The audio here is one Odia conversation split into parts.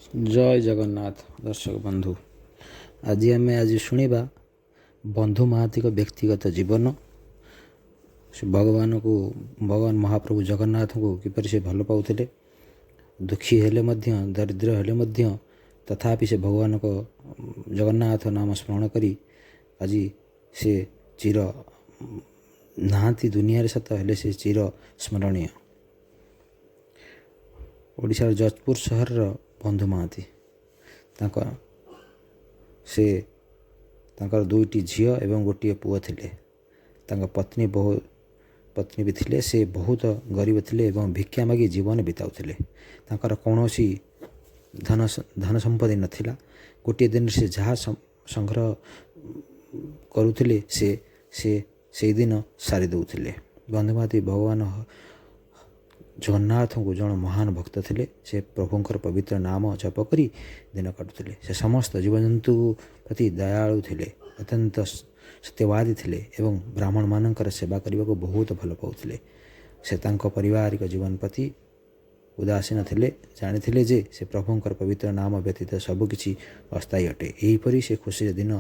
ଜୟ ଜଗନ୍ନାଥ ଦର୍ଶକ ବନ୍ଧୁ, ଆଜି ଆମେ ଆଜି ଶୁଣିବା ବନ୍ଧୁ ମହାନ୍ତିଙ୍କ ବ୍ୟକ୍ତିଗତ ଜୀବନ। ସେ ଭଗବାନଙ୍କୁ, ଭଗବାନ ମହାପ୍ରଭୁ ଜଗନ୍ନାଥଙ୍କୁ କିପରି ସେ ଭଲ ପାଉଥିଲେ। ଦୁଃଖୀ ହେଲେ ମଧ୍ୟ, ଦରିଦ୍ର ହେଲେ ମଧ୍ୟ, ତଥାପି ସେ ଭଗବାନଙ୍କ ଜଗନ୍ନାଥ ନାମ ସ୍ମରଣ କରି ଆଜି ସେ ଚିର ନାହାନ୍ତି ଦୁନିଆରେ ସତ, ହେଲେ ସେ ଚିର ସ୍ମରଣୀୟ। ଓଡ଼ିଶାର ଯାଜପୁର ସହରର ବନ୍ଧୁ ମହାନ୍ତି, ତାଙ୍କ ସେ ତାଙ୍କର ଦୁଇଟି ଝିଅ ଏବଂ ଗୋଟିଏ ପୁଅ ଥିଲେ। ତାଙ୍କ ପତ୍ନୀ ବହୁ ପତ୍ନୀ ବି ଥିଲେ। ସେ ବହୁତ ଗରିବ ଥିଲେ ଏବଂ ଭିକ୍ଷା ମାଗି ଜୀବନ ବିତାଉଥିଲେ। ତାଙ୍କର କୌଣସି ଧନ ସମ୍ପତ୍ତି ନଥିଲା। ଗୋଟିଏ ଦିନରେ ସେ ଯାହା ସଂଗ୍ରହ କରୁଥିଲେ, ସେ ସେ ସେଇଦିନ ସାରି ଦେଉଥିଲେ। ବନ୍ଧୁ ମହାନ୍ତି ଭଗବାନ ଜଗନ୍ନାଥଙ୍କୁ ଜଣେ ମହାନ ଭକ୍ତ ଥିଲେ। ସେ ପ୍ରଭୁଙ୍କର ପବିତ୍ର ନାମ ଜପ କରି ଦିନ କାଟୁଥିଲେ। ସେ ସମସ୍ତ ଜୀବଜନ୍ତୁ ପ୍ରତି ଦୟାଳୁ ଥିଲେ, ଅତ୍ୟନ୍ତ ସତ୍ୟବାଦୀ ଥିଲେ ଏବଂ ବ୍ରାହ୍ମଣମାନଙ୍କର ସେବା କରିବାକୁ ବହୁତ ଭଲ ପାଉଥିଲେ। ସେ ତାଙ୍କ ପାରିବାରିକ ଜୀବନ ପ୍ରତି ଉଦାସୀନ ଥିଲେ। ଜାଣିଥିଲେ ଯେ ସେ ପ୍ରଭୁଙ୍କର ପବିତ୍ର ନାମ ବ୍ୟତୀତ ସବୁକିଛି ଅସ୍ଥାୟୀ ଅଟେ। ଏହିପରି ସେ ଖୁସିରେ ଦିନ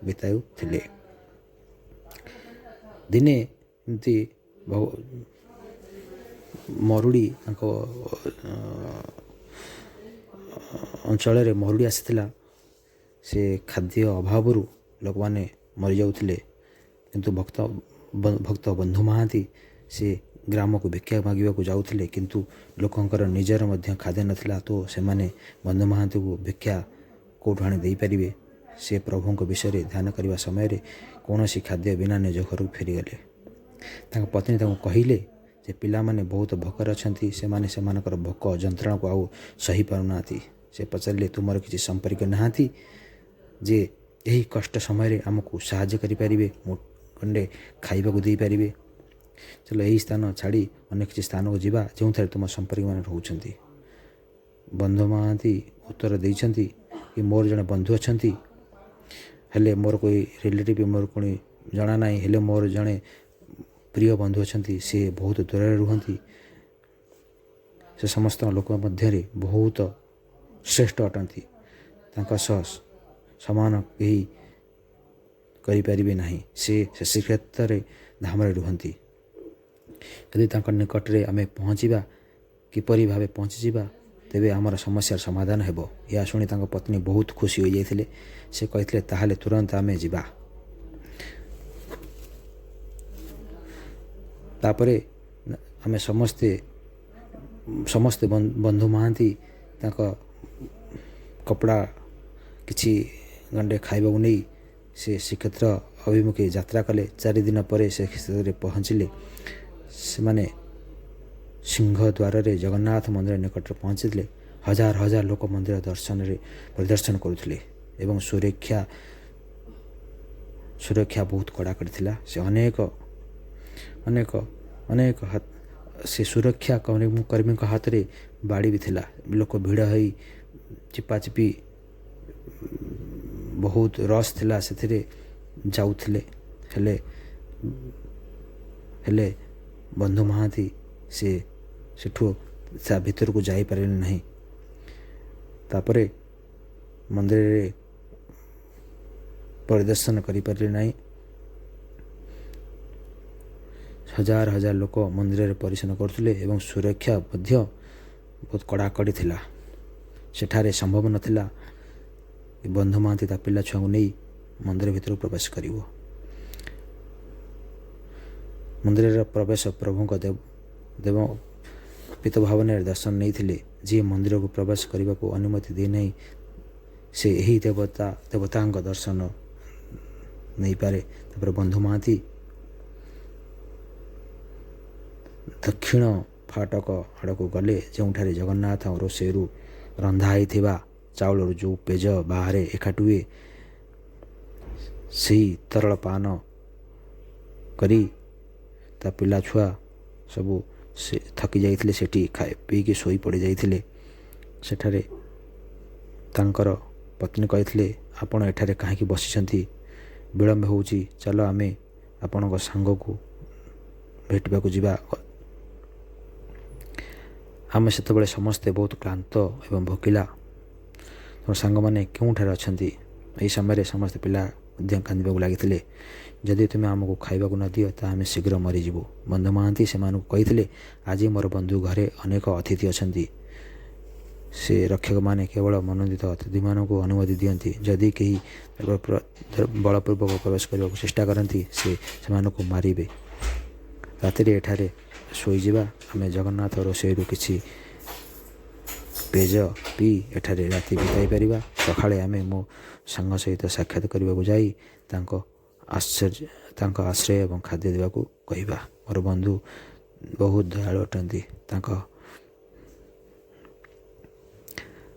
ବିତାଉଥିଲେ। ଦିନେ ଏମିତି ମରୁଡ଼ି, ତାଙ୍କ ଅଞ୍ଚଳରେ ମରୁଡ଼ି ଆସିଥିଲା। ସେ ଖାଦ୍ୟ ଅଭାବରୁ ଲୋକମାନେ ମରିଯାଉଥିଲେ। କିନ୍ତୁ ଭକ୍ତ ବନ୍ଧୁ ମହାନ୍ତି ସେ ଗ୍ରାମକୁ ଭିକ୍ଷା ମାଗିବାକୁ ଯାଉଥିଲେ। କିନ୍ତୁ ଲୋକଙ୍କର ନିଜର ମଧ୍ୟ ଖାଦ୍ୟ ନଥିଲା, ତ ସେମାନେ ବନ୍ଧୁ ମହାନ୍ତିକୁ ଭିକ୍ଷା କେଉଁଠୁ ଆଣି ଦେଇପାରିବେ? ସେ ପ୍ରଭୁଙ୍କ ବିଷୟରେ ଧ୍ୟାନ କରିବା ସମୟରେ କୌଣସି ଖାଦ୍ୟ ବିନା ନିଜ ଘରକୁ ଫେରିଗଲେ। ତାଙ୍କ ପତ୍ନୀ ତାଙ୍କୁ କହିଲେ ଯେ ପିଲାମାନେ ବହୁତ ଭୋକରେ ଅଛନ୍ତି, ସେମାନେ ସେମାନଙ୍କର ଭୋକ ଯନ୍ତ୍ରଣାକୁ ଆଉ ସହିପାରୁନାହାନ୍ତି। ସେ ପଚାରିଲେ, ତୁମର କିଛି ସମ୍ପର୍କୀୟ ନାହାନ୍ତି ଯେ ଏହି କଷ୍ଟ ସମୟରେ ଆମକୁ ସାହାଯ୍ୟ କରିପାରିବେ, ମୁଁ ଗଣ୍ଡେ ଖାଇବାକୁ ଦେଇପାରିବେ? ଚାଲ, ଏହି ସ୍ଥାନ ଛାଡ଼ି ଅନ୍ୟ କିଛି ସ୍ଥାନକୁ ଯିବା ଯେଉଁଥିରେ ତୁମ ସମ୍ପର୍କୀୟମାନେ ରହୁଛନ୍ତି। ବନ୍ଧୁ ମହାନ୍ତି ଉତ୍ତର ଦେଇଛନ୍ତି କି ମୋର ଜଣେ ବନ୍ଧୁ ଅଛନ୍ତି, ହେଲେ ମୋର કોઈ ରିଲେଟିଭ୍ ମୋର ପୁଣି ଜଣା ନାହିଁ, ହେଲେ ମୋର ଜଣେ ପ୍ରିୟ ବନ୍ଧୁ ଅଛନ୍ତି। ସେ ବହୁତ ଦୂରରେ ରୁହନ୍ତି। ସେ ସମସ୍ତ ଲୋକଙ୍କ ମଧ୍ୟରେ ବହୁତ ଶ୍ରେଷ୍ଠ ଅଟନ୍ତି। ତାଙ୍କ ସହ ସମାନ କେହି କରିପାରିବେ ନାହିଁ। ସେ ଶ୍ରୀକ୍ଷେତ୍ରରେ ଧାମରେ ରୁହନ୍ତି। ଯଦି ତାଙ୍କ ନିକଟରେ ଆମେ ପହଞ୍ଚିବା, କିପରି ଭାବେ ପହଞ୍ଚିଯିବା, ତେବେ ଆମର ସମସ୍ୟାର ସମାଧାନ ହେବ। ଏହା ଶୁଣି ତାଙ୍କ ପତ୍ନୀ ବହୁତ ଖୁସି ହୋଇଯାଇଥିଲେ। ସେ କହିଥିଲେ, ତାହେଲେ ତୁରନ୍ତ ଆମେ ଯିବା। ତାପରେ ଆମେ ସମସ୍ତେ ସମସ୍ତେ ବନ୍ଧୁ ମହାନ୍ତି ତାଙ୍କ କପଡ଼ା, କିଛି ଗଣ୍ଡେ ଖାଇବାକୁ ନେଇ ସେ ଶ୍ରୀକ୍ଷେତ୍ର ଅଭିମୁଖେ ଯାତ୍ରା କଲେ। 4 ଦିନ ପରେ ସେ କ୍ଷେତ୍ରରେ ପହଞ୍ଚିଲେ। ସେମାନେ ସିଂହଦ୍ୱାରରେ ଜଗନ୍ନାଥ ମନ୍ଦିର ନିକଟରେ ପହଞ୍ଚିଥିଲେ। ହଜାର ହଜାର ଲୋକ ମନ୍ଦିର ଦର୍ଶନରେ ପରିଦର୍ଶନ କରୁଥିଲେ ଏବଂ ସୁରକ୍ଷା ବହୁତ କଡ଼ାକଡ଼ି ଥିଲା। ସେ ଅନେକ ଅନେକ ଅନେକ ସେ ସୁରକ୍ଷା କର୍ମୀଙ୍କ ହାତରେ ବାଡ଼ି ବି ଥିଲା। ଲୋକ ଭିଡ଼ ହୋଇ ଚିପାଚିପି, ବହୁତ ରସ୍ ଥିଲା, ସେଥିରେ ଯାଉଥିଲେ। ହେଲେ ହେଲେ ବନ୍ଧୁ ମହାନ୍ତି ସେ ସେଠୁ ତା ଭିତରକୁ ଯାଇପାରିଲେ ନାହିଁ। ତାପରେ ମନ୍ଦିରରେ ପରିଦର୍ଶନ କରିପାରିଲେ ନାହିଁ। ହଜାର ହଜାର ଲୋକ ମନ୍ଦିରରେ ପରିଦର୍ଶନ କରୁଥିଲେ ଏବଂ ସୁରକ୍ଷା ମଧ୍ୟ ବହୁତ କଡ଼ାକଡ଼ି ଥିଲା। ସେଠାରେ ସମ୍ଭବ ନଥିଲା ବନ୍ଧୁ ମହାନ୍ତି ତା ପିଲା ଛୁଆଙ୍କୁ ନେଇ ମନ୍ଦିର ଭିତରକୁ ପ୍ରବେଶ କରିବ। ମନ୍ଦିରର ପ୍ରବେଶ ପ୍ରଭୁଙ୍କ ଦେବ ଦେବ ପିତ ଭାବନାରେ ଦର୍ଶନ ନେଇଥିଲେ। ଯିଏ ମନ୍ଦିରକୁ ପ୍ରବେଶ କରିବାକୁ ଅନୁମତି ଦେଇନାହିଁ, ସେ ଏହି ଦେବତାଙ୍କ ଦର୍ଶନ ନେଇପାରେ। ତାପରେ ବନ୍ଧୁ ମହାନ୍ତି ଦକ୍ଷିଣ ଫାଟକ ଆଡ଼କୁ ଗଲେ, ଯେଉଁଠାରେ ଜଗନ୍ନାଥ ରୋଷେଇରୁ ରନ୍ଧା ହେଇଥିବା ଚାଉଳରୁ ଯେଉଁ ପେଜ ବାହାରେ ଏକାଠି ହୁଏ, ସେହି ତରଳ ପାନ କରି ତା ପିଲା ଛୁଆ ସବୁ ସେ ଥକି ଯାଇଥିଲେ। ସେଠି ଖାଇ ପିଇକି ଶୋଇ ପଡ଼ି ଯାଇଥିଲେ। ସେଠାରେ ତାଙ୍କର ପତ୍ନୀ କହିଥିଲେ, ଆପଣ ଏଠାରେ କାହିଁକି ବସିଛନ୍ତି? ବିଳମ୍ବ ହେଉଛି, ଚାଲ ଆମେ ଆପଣଙ୍କ ସାଙ୍ଗକୁ ଭେଟିବାକୁ ଯିବା। ଆମେ ସେତେବେଳେ ସମସ୍ତେ ବହୁତ କ୍ଳାନ୍ତ ଏବଂ ଭୋକିଲା। ତୁମ ସାଙ୍ଗମାନେ କେଉଁଠାରେ ଅଛନ୍ତି? ଏହି ସମୟରେ ସମସ୍ତ ପିଲା ମଧ୍ୟ କାନ୍ଦିବାକୁ ଲାଗିଥିଲେ। ଯଦି ତୁମେ ଆମକୁ ଖାଇବାକୁ ନ ଦିଅ ତ ଆମେ ଶୀଘ୍ର ମରିଯିବୁ। ବନ୍ଧୁ ମହାନ୍ତି ସେମାନଙ୍କୁ କହିଥିଲେ, ଆଜି ମୋର ବନ୍ଧୁ ଘରେ ଅନେକ ଅତିଥି ଅଛନ୍ତି। ସେ ରକ୍ଷକମାନେ କେବଳ ମନୋନୀତ ଅତିଥିମାନଙ୍କୁ ଅନୁମତି ଦିଅନ୍ତି। ଯଦି କେହି ବଳପୂର୍ବକ ପ୍ରବେଶ କରିବାକୁ ଚେଷ୍ଟା କରନ୍ତି, ସେ ସେମାନଙ୍କୁ ମାରିବେ। ରାତିରେ ଏଠାରେ ଶୋଇଯିବା। ଆମେ ଜଗନ୍ନାଥ ରୋଷେଇରୁ କିଛି ପେଜ ପିଇ ଏଠାରେ ରାତି ବିତାଇ ପାରିବା। ସକାଳେ ଆମେ ମୋ ସାଙ୍ଗ ସହିତ ସାକ୍ଷାତ କରିବାକୁ ଯାଇ ତାଙ୍କ ଆଶ୍ରୟ ଏବଂ ଖାଦ୍ୟ ଦେବାକୁ କହିବା। ମୋର ବନ୍ଧୁ ବହୁତ ଦୟାଳୁ ଅଟନ୍ତି। ତାଙ୍କ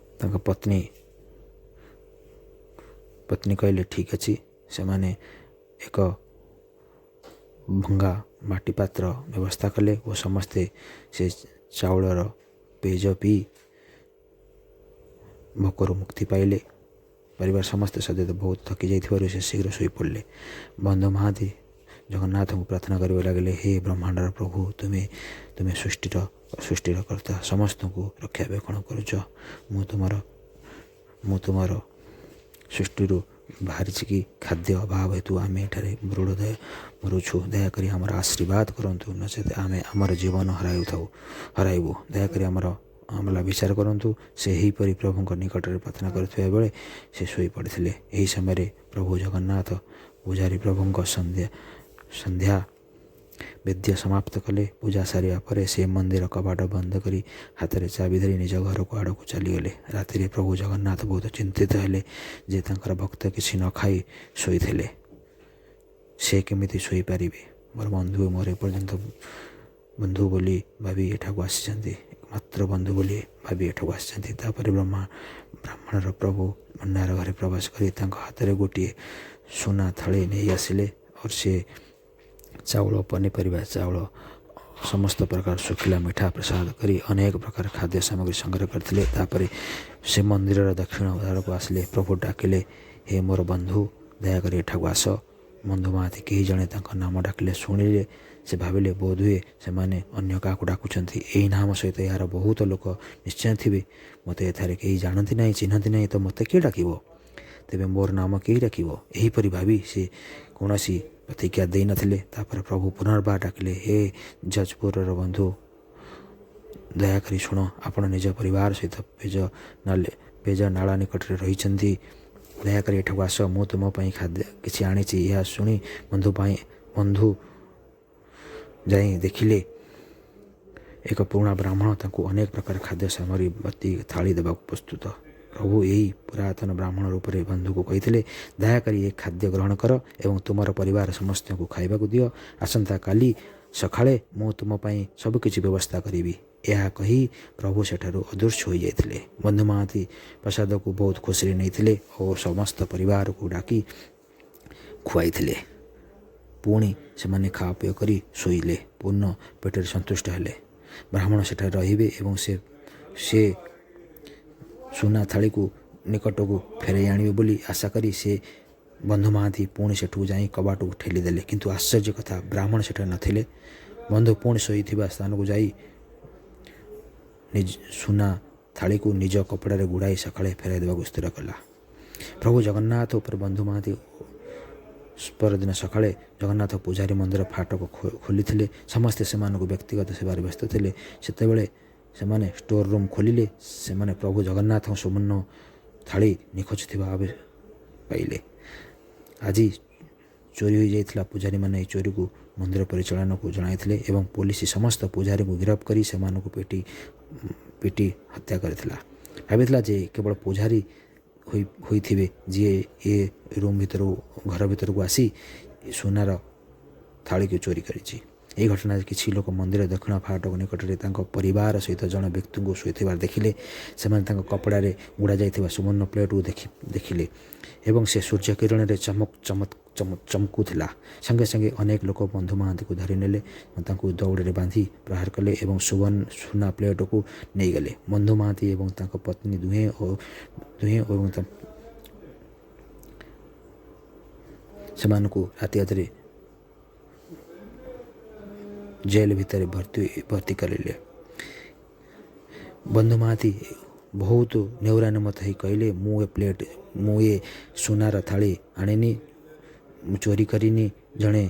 ପତ୍ନୀ କହିଲେ, ଠିକ୍ ଅଛି। ସେମାନେ ଏକ ଭଙ୍ଗା ମାଟି ପାତ୍ର ବ୍ୟବସ୍ଥା କଲେ ଓ ସମସ୍ତେ ସେ ଚାଉଳର ପେଜ ପିଇ ଭୋକରୁ ମୁକ୍ତି ପାଇଲେ। ପରିବାର ସମସ୍ତେ ସଦସ୍ୟ ବହୁତ ଥକି ଯାଇଥିବାରୁ ସେ ଶୀଘ୍ର ଶୋଇପଡ଼ିଲେ। ବନ୍ଧୁ ମହାନ୍ତି ଜଗନ୍ନାଥଙ୍କୁ ପ୍ରାର୍ଥନା କରିବାକୁ ଲାଗିଲେ, ହେ ବ୍ରହ୍ମାଣ୍ଡର ପ୍ରଭୁ, ତୁମେ ସୃଷ୍ଟିର କର୍ତ୍ତା, ସମସ୍ତଙ୍କୁ ରକ୍ଷାବେକ୍ଷଣ କରୁଛ। ମୁଁ ତୁମର ସୃଷ୍ଟିରୁ ବାହାରିଛି କି ଖାଦ୍ୟ ଅଭାବ ହେତୁ ଆମେ ଏଠାରେ ମୃଡ଼ୋଦୟ ମରୁଛୁ। ଦୟାକରି ଆମର ଆଶୀର୍ବାଦ କରନ୍ତୁ, ନଚେତ ଆମେ ଆମର ଜୀବନ ହରାଇବୁ। ଦୟାକରି ଆମର ମାମଲା ବିଚାର କରନ୍ତୁ। ସେ ଏହିପରି ପ୍ରଭୁଙ୍କ ନିକଟରେ ପ୍ରାର୍ଥନା କରୁଥିବା ବେଳେ ସେ ଶୋଇପଡ଼ିଥିଲେ। ଏହି ସମୟରେ ପ୍ରଭୁ ଜଗନ୍ନାଥ ପୂଜାରୀ ପ୍ରଭୁଙ୍କ ସନ୍ଧ୍ୟା ବେଦ୍ୟ ସମାପ୍ତ କଲେ। ପୂଜା ସାରିବା ପରେ ସେ ମନ୍ଦିର କବାଟ ବନ୍ଦ କରି ହାତରେ ଚାବି ଧରି ନିଜ ଘରକୁ ଆଡ଼କୁ ଚାଲିଗଲେ। ରାତିରେ ପ୍ରଭୁ ଜଗନ୍ନାଥ ବହୁତ ଚିନ୍ତିତ ହେଲେ ଯେ ତାଙ୍କର ଭକ୍ତ କିଛି ନ ଖାଇ ଶୋଇଥିଲେ, ସେ କେମିତି ଶୋଇପାରିବେ? ମୋର ବନ୍ଧୁ ମୋର ଏପର୍ଯ୍ୟନ୍ତ ବନ୍ଧୁ ବୋଲି ଭାବି ଏଠାକୁ ଆସିଛନ୍ତି, ମାତ୍ର ବନ୍ଧୁ ବୋଲି ଭାବି ଏଠାକୁ ଆସିଛନ୍ତି। ତାପରେ ବ୍ରାହ୍ମଣର ପ୍ରଭୁ ଭଣ୍ଡାର ଘରେ ପ୍ରବେଶ କରି ତାଙ୍କ ହାତରେ ଗୋଟିଏ ସୁନା ଥାଳି ନେଇ ଆସିଲେ ଓ ସେ ଚାଉଳ, ପନିପରିବା, ଚାଉଳ, ସମସ୍ତ ପ୍ରକାର ଶୁଖିଲା ମିଠା ପ୍ରସାଦ କରି ଅନେକ ପ୍ରକାର ଖାଦ୍ୟ ସାମଗ୍ରୀ ସଂଗ୍ରହ କରିଥିଲେ। ତାପରେ ସେ ମନ୍ଦିରର ଦକ୍ଷିଣ ଦ୍ୱାରକୁ ଆସିଲେ। ପ୍ରଭୁ ଡାକିଲେ, ହେ ମୋର ବନ୍ଧୁ, ଦୟାକରି ଏଠାକୁ ଆସ। ବନ୍ଧୁ ମହାନ୍ତି କେହି ଜଣେ ତାଙ୍କ ନାମ ଡାକିଲେ ଶୁଣିଲେ। ସେ ଭାବିଲେ ବୋଧହୁଏ ସେମାନେ ଅନ୍ୟ କାହାକୁ ଡାକୁଛନ୍ତି। ଏହି ନାମ ସହିତ ଏହାର ବହୁତ ଲୋକ ନିଶ୍ଚୟ ଥିବେ। ମୋତେ ଏଠାରେ କେହି ଜାଣନ୍ତି ନାହିଁ, ଚିହ୍ନନ୍ତି ନାହିଁ, ତ ମୋତେ କିଏ ଡାକିବ? ତେବେ ମୋର ନାମ କେହି ଡାକିବ? ଏହିପରି ଭାବି ସେ କୌଣସି ପ୍ରତିଜ୍ଞା ଦେଇନଥିଲେ। ତାପରେ ପ୍ରଭୁ ପୁନର୍ବାର ଡାକିଲେ, ହେ ଯାଜପୁରର ବନ୍ଧୁ, ଦୟାକରି ଶୁଣ। ଆପଣ ନିଜ ପରିବାର ସହିତ ପେଜ ନାଳ ନିକଟରେ ରହିଛନ୍ତି। ଦୟାକରି ଏଠାକୁ ଆସ, ମୁଁ ତୁମ ପାଇଁ ଖାଦ୍ୟ କିଛି ଆଣିଛି। ଏହା ଶୁଣି ବନ୍ଧୁ ଯାଇ ଦେଖିଲେ ଏକ ପୁରୁଣା ବ୍ରାହ୍ମଣ ତାଙ୍କୁ ଅନେକ ପ୍ରକାର ଖାଦ୍ୟ ସାମଗ୍ରୀ ଭର୍ତ୍ତି ଥାଳି ଦେବାକୁ ପ୍ରସ୍ତୁତ। ପ୍ରଭୁ ଏହି ପୁରାତନ ବ୍ରାହ୍ମଣ ରୂପରେ ବନ୍ଧୁକୁ କହିଥିଲେ, ଦୟାକରି ଏ ଖାଦ୍ୟ ଗ୍ରହଣ କର ଏବଂ ତୁମର ପରିବାର ସମସ୍ତଙ୍କୁ ଖାଇବାକୁ ଦିଅ। ଆସନ୍ତାକାଲି ସକାଳେ ମୁଁ ତୁମ ପାଇଁ ସବୁକିଛି ବ୍ୟବସ୍ଥା କରିବି। ଏହା କହି ପ୍ରଭୁ ସେଠାରୁ ଅଦୃଶ୍ୟ ହୋଇଯାଇଥିଲେ। ବନ୍ଧୁ ମହାନ୍ତି ପ୍ରସାଦକୁ ବହୁତ ଖୁସିରେ ନେଇଥିଲେ ଓ ସମସ୍ତ ପରିବାରକୁ ଡାକି ଖୁଆଇଥିଲେ। ପୁଣି ସେମାନେ ଖାଅପିଅ କରି ଶୋଇଲେ, ପୂର୍ଣ୍ଣ ପେଟରେ ସନ୍ତୁଷ୍ଟ ହେଲେ। ବ୍ରାହ୍ମଣ ସେଠାରେ ରହିବେ ଏବଂ ସେ ସୁନା ଥାଳିକୁ ନିକଟକୁ ଫେରାଇ ଆଣିବେ ବୋଲି ଆଶା କରି ସେ ବନ୍ଧୁ ମହାନ୍ତି ପୁଣି ସେଠୁ ଯାଇ କବାଟକୁ ଠେଲିଦେଲେ। କିନ୍ତୁ ଆଶ୍ଚର୍ଯ୍ୟ କଥା, ବ୍ରାହ୍ମଣ ସେଠାରେ ନଥିଲେ। ବନ୍ଧୁ ପୁଣି ଶୋଇଥିବା ସ୍ଥାନକୁ ଯାଇ ସୁନା ଥାଳିକୁ ନିଜ କପଡ଼ାରେ ଗୁଡ଼ାଇ ସକାଳେ ଫେରାଇ ଦେବାକୁ ସ୍ଥିର କଲା। ପ୍ରଭୁ ଜଗନ୍ନାଥ ଉପରେ ବନ୍ଧୁ ମହାନ୍ତି ପରଦିନ ସକାଳେ ଜଗନ୍ନାଥ ପୂଜାରୀ ମନ୍ଦିର ଫାଟକ ଖୋଲିଥିଲେ। ସମସ୍ତେ ସେମାନଙ୍କୁ ବ୍ୟକ୍ତିଗତ ସେବାରେ ବ୍ୟସ୍ତ ଥିଲେ। ସେତେବେଳେ ସେମାନେ ଷ୍ଟୋର ରୁମ୍ ଖୋଲିଲେ। ସେମାନେ ପ୍ରଭୁ ଜଗନ୍ନାଥଙ୍କ ସୁବର୍ଣ୍ଣ ଥାଳି ନିଖୋଜ ଥିବା ଭାବେ ପାଇଲେ। ଆଜି ଚୋରି ହୋଇଯାଇଥିଲା। ପୂଜାରୀମାନେ ଏହି ଚୋରିକୁ ମନ୍ଦିର ପରିଚାଳନାକୁ ଜଣାଇଥିଲେ ଏବଂ ପୋଲିସ ସମସ୍ତ ପୂଜାରୀଙ୍କୁ ଗିରଫ କରି ସେମାନଙ୍କୁ ପିଟି ହତ୍ୟା କରିଥିଲା। ଭାବିଥିଲା ଯେ କେବଳ ପୂଜାରୀ ହୋଇଥିବେ ଯିଏ ଏ ରୁମ୍ ଭିତରୁ ଘର ଭିତରକୁ ଆସି ସୁନାର ଥାଳିକୁ ଚୋରି କରିଛି। ଏହି ଘଟଣାରେ କିଛି ଲୋକ ମନ୍ଦିର ଦକ୍ଷିଣ ଫାଟକ ନିକଟରେ ତାଙ୍କ ପରିବାର ସହିତ ଜଣେ ବ୍ୟକ୍ତିଙ୍କୁ ଶୋଇଥିବାର ଦେଖିଲେ। ସେମାନେ ତାଙ୍କ କପଡ଼ାରେ ଗୁଡ଼ା ଯାଇଥିବା ସୁବର୍ଣ୍ଣ ପ୍ଲେଟ୍କୁ ଦେଖିଲେ ଏବଂ ସେ ସୂର୍ଯ୍ୟ କିରଣରେ ଚମକ ଚମକ ଚମକୁଥିଲା। ସଙ୍ଗେ ସଙ୍ଗେ ଅନେକ ଲୋକ ବନ୍ଧୁ ମହାନ୍ତିକୁ ଧରି ନେଲେ, ତାଙ୍କୁ ଦଉଡ଼ିରେ ବାନ୍ଧି ପ୍ରହାର କଲେ ଏବଂ ସୁନା ପ୍ଲେଟ୍କୁ ନେଇଗଲେ। ବନ୍ଧୁ ମହାନ୍ତି ଏବଂ ତାଙ୍କ ପତ୍ନୀ ଦୁହେଁ ଏବଂ ସେମାନଙ୍କୁ ରାତି ଅଧରେ ଜେଲ୍ ଭିତରେ ଭର୍ତ୍ତି କରିଲେ। ବନ୍ଧୁ ମହାନ୍ତି ବହୁତ ନେହୁରା ନିମତ ହେଇ କହିଲେ, ମୁଁ ଏ ପ୍ଲେଟ୍, ମୁଁ ଏ ସୁନାର ଥାଳି ଆଣିନି, ମୁଁ ଚୋରି କରିନି। ଜଣେ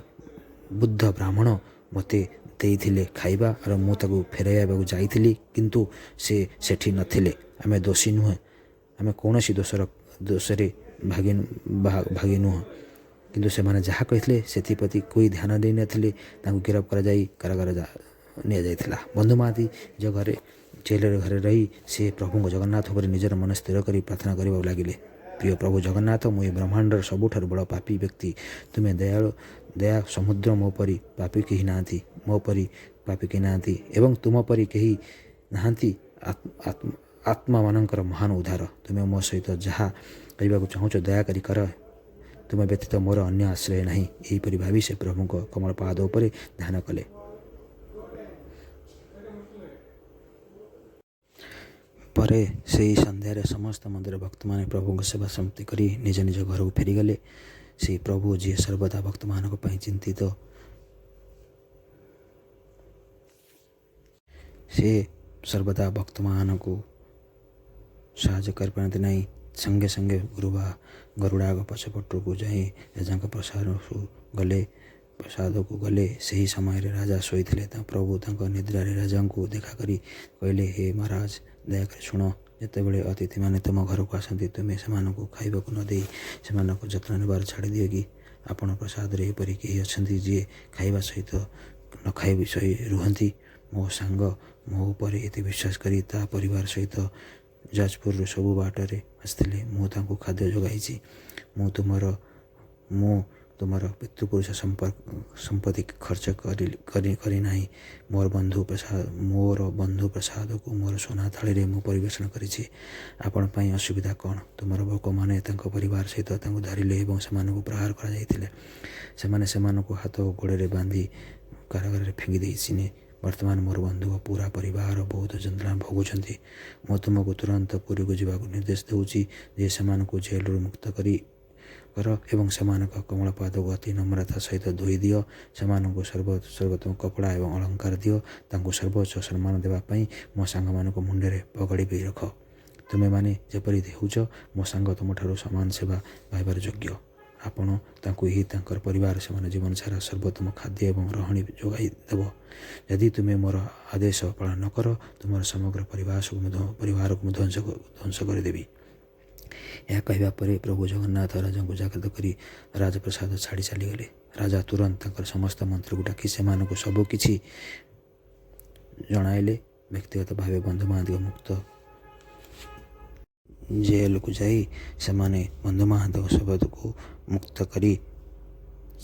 ବୁଦ୍ଧ ବ୍ରାହ୍ମଣ ମୋତେ ଦେଇଥିଲେ ଖାଇବା ଆଉ ମୁଁ ତାକୁ ଫେରାଇବାକୁ ଯାଇଥିଲି, କିନ୍ତୁ ସେ ସେଠି ନଥିଲେ। ଆମେ ଦୋଷୀ ନୁହେଁ, ଆମେ କୌଣସି ଦୋଷରେ ଭାଗି ନୁହଁ। କିନ୍ତୁ ସେମାନେ ଯାହା କହିଥିଲେ ସେଥିପ୍ରତି କେହି ଧ୍ୟାନ ଦେଇନଥିଲେ। ତାଙ୍କୁ ଗିରଫ କରାଯାଇ କାରାଗାର ନିଆଯାଇଥିଲା। ବନ୍ଧୁ ମହାନ୍ତି ନିଜ ଘରେ ଜେଲରେ ଘରେ ରହି ସେ ପ୍ରଭୁଙ୍କ ଜଗନ୍ନାଥ ଉପରେ ନିଜର ମନ ସ୍ଥିର କରି ପ୍ରାର୍ଥନା କରିବାକୁ ଲାଗିଲେ। ପ୍ରିୟ ପ୍ରଭୁ ଜଗନ୍ନାଥ, ମୁଁ ଏ ବ୍ରହ୍ମାଣ୍ଡର ସବୁଠାରୁ ବଡ଼ ପାପୀ ବ୍ୟକ୍ତି। ତୁମେ ଦୟାଳୁ, ଦୟା ସମୁଦ୍ର, ମୋ ପରି ପାପୀ କେହି ନାହାନ୍ତି, ମୋ ପରି ପାପୀ କେହି ନାହାନ୍ତି ଏବଂ ତୁମ ପରି କେହି ନାହାନ୍ତି ଆତ୍ମାମାନଙ୍କର ମହାନ ଉଦ୍ଧାର। ତୁମେ ମୋ ସହିତ ଯାହା କରିବାକୁ ଚାହୁଁଛ ଦୟାକରି କର। ତୁମେ ବ୍ୟତୀତ ମୋର ଅନ୍ୟ ଆଶ୍ରୟ ନାହିଁ। ଏହିପରି ଭାବି ସେ ପ୍ରଭୁଙ୍କ କମଳ ପାଦ ଉପରେ ଧ୍ୟାନ କଲେ। ପରେ ସେହି ସନ୍ଧ୍ୟାରେ ସମସ୍ତ ମନ୍ଦିର ଭକ୍ତମାନେ ପ୍ରଭୁଙ୍କ ସେବା ସମାପ୍ତି କରି ନିଜ ନିଜ ଘରକୁ ଫେରିଗଲେ। ସେହି ପ୍ରଭୁ ଯିଏ ସର୍ବଦା ଭକ୍ତମାନଙ୍କ ପାଇଁ ଚିନ୍ତିତ, ସେ ସର୍ବଦା ଭକ୍ତମାନଙ୍କୁ ସାହାଯ୍ୟ କରିପାରନ୍ତି ନାହିଁ। ସଙ୍ଗେ ସଙ୍ଗେ ଗୁରୁବା ଗରୁଡ଼ାଗ ପଛପଟକୁ ଯାଇ ରାଜାଙ୍କ ପ୍ରସାଦକୁ ଗଲେ। ସେହି ସମୟରେ ରାଜା ଶୋଇଥିଲେ। ତା ପ୍ରଭୁ ତାଙ୍କ ନିଦ୍ରାରେ ରାଜାଙ୍କୁ ଦେଖା କରି କହିଲେ, ହେ ମହାରାଜ, ଦୟାକରି ଶୁଣ। ଯେତେବେଳେ ଅତିଥିମାନେ ତୁମ ଘରକୁ ଆସନ୍ତି, ତୁମେ ସେମାନଙ୍କୁ ଖାଇବାକୁ ନ ଦେଇ ସେମାନଙ୍କ ଯତ୍ନ ନେବାର ଛାଡ଼ିଦିଅ କି? ଆପଣ ପ୍ରସାଦରେ ଏପରି କେହି ଅଛନ୍ତି ଯିଏ ଖାଇବା ସହିତ ନ ଖାଇ ଶୋଇ ରୁହନ୍ତି? ମୋ ସାଙ୍ଗ ମୋ ଉପରେ ଏତେ ବିଶ୍ୱାସ କରି ତା ପରିବାର ସହିତ ଯାଜପୁରରୁ ସବୁ ବାଟରେ ଆସିଥିଲେ। ମୁଁ ତାଙ୍କୁ ଖାଦ୍ୟ ଯୋଗାଇଛି। ମୁଁ ତୁମର ପିତୃପୁରୁଷ ସମ୍ପତ୍ତି ଖର୍ଚ୍ଚ କରିନାହିଁ। ମୋର ବନ୍ଧୁ ପ୍ରସାଦକୁ ମୋର ସୁନା ଥାଳିରେ ମୁଁ ପରିବେଷଣ କରିଛି। ଆପଣ ପାଇଁ ଅସୁବିଧା କ'ଣ? ତୁମର ଲୋକମାନେ ତାଙ୍କ ପରିବାର ସହିତ ତାଙ୍କୁ ଧରିଲେ ଏବଂ ସେମାନଙ୍କୁ ପ୍ରହାର କରାଯାଇଥିଲେ। ସେମାନେ ସେମାନଙ୍କୁ ହାତ ଓ ଗୋଡ଼ରେ ବାନ୍ଧି କାରାଗାରରେ ଫିଙ୍ଗି ଦେଇଛନ୍ତି। ବର୍ତ୍ତମାନ ମୋର ବନ୍ଧୁ ଓ ପୁରା ପରିବାର ବହୁତ ଯନ୍ତ୍ରଣା ଭୋଗୁଛନ୍ତି। ମୁଁ ତୁମକୁ ତୁରନ୍ତ ପୁରୀକୁ ଯିବାକୁ ନିର୍ଦ୍ଦେଶ ଦେଉଛି ଯେ ସେମାନଙ୍କୁ ଜେଲରୁ ମୁକ୍ତ କର ଏବଂ ସେମାନଙ୍କ କମଳପାଦକୁ ଅତି ନମ୍ରତା ସହିତ ଧୋଇ ଦିଅ। ସେମାନଙ୍କୁ ସର୍ବୋତ୍ତମ କପଡ଼ା ଏବଂ ଅଳଙ୍କାର ଦିଅ। ତାଙ୍କୁ ସର୍ବୋଚ୍ଚ ସମ୍ମାନ ଦେବା ପାଇଁ ମୋ ସାଙ୍ଗମାନଙ୍କ ମୁଣ୍ଡରେ ପଗଡ଼ି ବି ରଖ। ତୁମେମାନେ ଯେପରି ହେଉଛ, ମୋ ସାଙ୍ଗ ତୁମଠାରୁ ସମାନ ସେବା ପାଇବାର ଯୋଗ୍ୟ। ଆପଣ ତାଙ୍କୁ ଏହି ତାଙ୍କର ପରିବାର ସେମାନେ ଜୀବନ ସାରା ସର୍ବୋତ୍ତମ ଖାଦ୍ୟ ଏବଂ ରହଣି ଯୋଗାଇ ଦେବ। ଯଦି ତୁମେ ମୋର ଆଦେଶ ପାଳନ ନ କର, ତୁମର ସମଗ୍ର ପରିବାରକୁ ମୁଁ ଧ୍ୱଂସ କରିଦେବି। ଏହା କହିବା ପରେ ପ୍ରଭୁ ଜଗନ୍ନାଥ ରାଜାଙ୍କୁ ଜାଗ୍ରତ କରି ରାଜପ୍ରସାଦ ଛାଡ଼ି ଚାଲିଗଲେ। ରାଜା ତୁରନ୍ତ ତାଙ୍କର ସମସ୍ତ ମନ୍ତ୍ରୀକୁ ଡାକି ସେମାନଙ୍କୁ ସବୁକିଛି ଜଣାଇଲେ। ବ୍ୟକ୍ତିଗତ ଭାବେ ବନ୍ଧୁ ମହାନ୍ତିଙ୍କ ମୁକ୍ତ ଜେଲକୁ ଯାଇ ସେମାନେ ବନ୍ଧୁ ମହାନ୍ତିଙ୍କ ଶବଦକୁ ମୁକ୍ତ କରି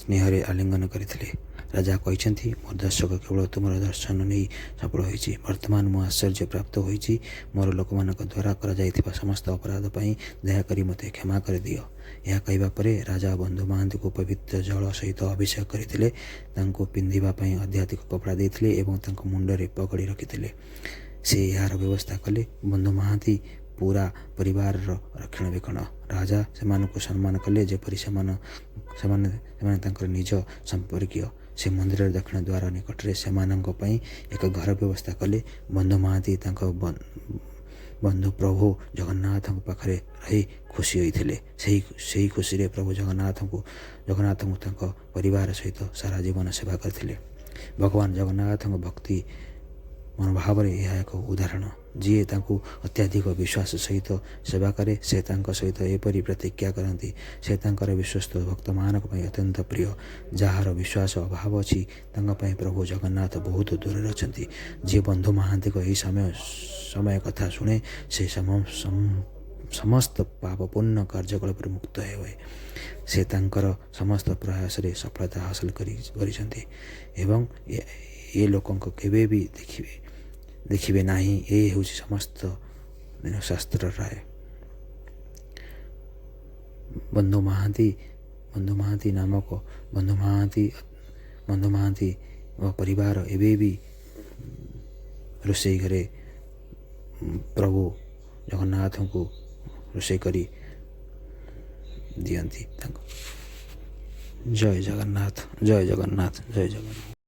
ସ୍ନେହରେ ଆଲିଙ୍ଗନ କରିଥିଲେ। ରାଜା କହିଛନ୍ତି, ମୋର ଦର୍ଶକ କେବଳ ତୁମର ଦର୍ଶନ ନେଇ ସଫଳ ହୋଇଛି। ବର୍ତ୍ତମାନ ମୁଁ ଆଶ୍ଚର୍ଯ୍ୟ ପ୍ରାପ୍ତ ହୋଇଛି। ମୋର ଲୋକମାନଙ୍କ ଦ୍ୱାରା କରାଯାଇଥିବା ସମସ୍ତ ଅପରାଧ ପାଇଁ ଦୟାକରି ମୋତେ କ୍ଷମା କରିଦିଅ। ଏହା କହିବା ପରେ ରାଜା ବନ୍ଧୁ ମହାନ୍ତିଙ୍କୁ ପବିତ୍ର ଜଳ ସହିତ ଅଭିଷେକ କରିଥିଲେ। ତାଙ୍କୁ ପିନ୍ଧିବା ପାଇଁ ଆଧ୍ୟାତ୍ମିକ କପଡ଼ା ଦେଇଥିଲେ ଏବଂ ତାଙ୍କ ମୁଣ୍ଡରେ ପଗଡ଼ି ରଖିଥିଲେ। ସେ ଏହାର ବ୍ୟବସ୍ଥା କଲେ। ବନ୍ଧୁ ମହାନ୍ତି ପୁରା ପରିବାରର ରକ୍ଷଣାବେକ୍ଷଣ। ରାଜା ସେମାନଙ୍କୁ ସମ୍ମାନ କଲେ ଯେପରି ସେମାନେ ସେମାନେ ସେମାନେ ତାଙ୍କର ନିଜ ସମ୍ପର୍କୀୟ। ସେ ମନ୍ଦିରର ଦକ୍ଷିଣ ଦ୍ୱାର ନିକଟରେ ସେମାନଙ୍କ ପାଇଁ ଏକ ଘର ବ୍ୟବସ୍ଥା କଲେ। ବନ୍ଧୁ ମହାନ୍ତି ତାଙ୍କ ବନ୍ଧୁ ପ୍ରଭୁ ଜଗନ୍ନାଥଙ୍କ ପାଖରେ ରହି ଖୁସି ହୋଇଥିଲେ। ସେହି ଖୁସିରେ ପ୍ରଭୁ ଜଗନ୍ନାଥଙ୍କୁ ତାଙ୍କ ପରିବାର ସହିତ ସାରା ଜୀବନ ସେବା କରିଥିଲେ। ଭଗବାନ ଜଗନ୍ନାଥଙ୍କ ଭକ୍ତି ମନୋଭାବରେ ଏହା ଏକ ଉଦାହରଣ। ଯିଏ ତାଙ୍କୁ ଅତ୍ୟଧିକ ବିଶ୍ୱାସ ସହିତ ସେବା କରେ, ସେ ତାଙ୍କ ସହିତ ଏପରି ପ୍ରତିଜ୍ଞା କରନ୍ତି। ସେ ତାଙ୍କର ବିଶ୍ୱସ୍ତ ଭକ୍ତମାନଙ୍କ ପାଇଁ ଅତ୍ୟନ୍ତ ପ୍ରିୟ। ଯାହାର ବିଶ୍ୱାସ ଅଭାବ ଅଛି, ତାଙ୍କ ପାଇଁ ପ୍ରଭୁ ଜଗନ୍ନାଥ ବହୁତ ଦୂରରେ ଅଛନ୍ତି। ଯିଏ ବନ୍ଧୁ ମହାନ୍ତିଙ୍କ ଏହି ସମୟ କଥା ଶୁଣେ, ସେ ସମସ୍ତ ପାପପୂର୍ଣ୍ଣ କାର୍ଯ୍ୟକଳାପରୁ ମୁକ୍ତ ହୁଏ। ସେ ତାଙ୍କର ସମସ୍ତ ପ୍ରୟାସରେ ସଫଳତା ହାସଲ କରିଛନ୍ତି ଏବଂ ଏ ଲୋକଙ୍କ କେବେ ବି ଦେଖିବେ ନାହିଁ। ଏ ହେଉଛି ସମସ୍ତ ଶାସ୍ତ୍ର ରାୟ। ବନ୍ଧୁ ମହାନ୍ତି ନାମକ ବନ୍ଧୁ ମହାନ୍ତି ପରିବାର ଏବେ ବି ରୋଷେଇ ଘରେ ପ୍ରଭୁ ଜଗନ୍ନାଥଙ୍କୁ ରୋଷେଇ କରି ଦିଅନ୍ତି ତାଙ୍କୁ। ଜୟ ଜଗନ୍ନାଥ, ଜୟ ଜଗନ୍ନାଥ, ଜୟ ଜଗନ୍ନାଥ।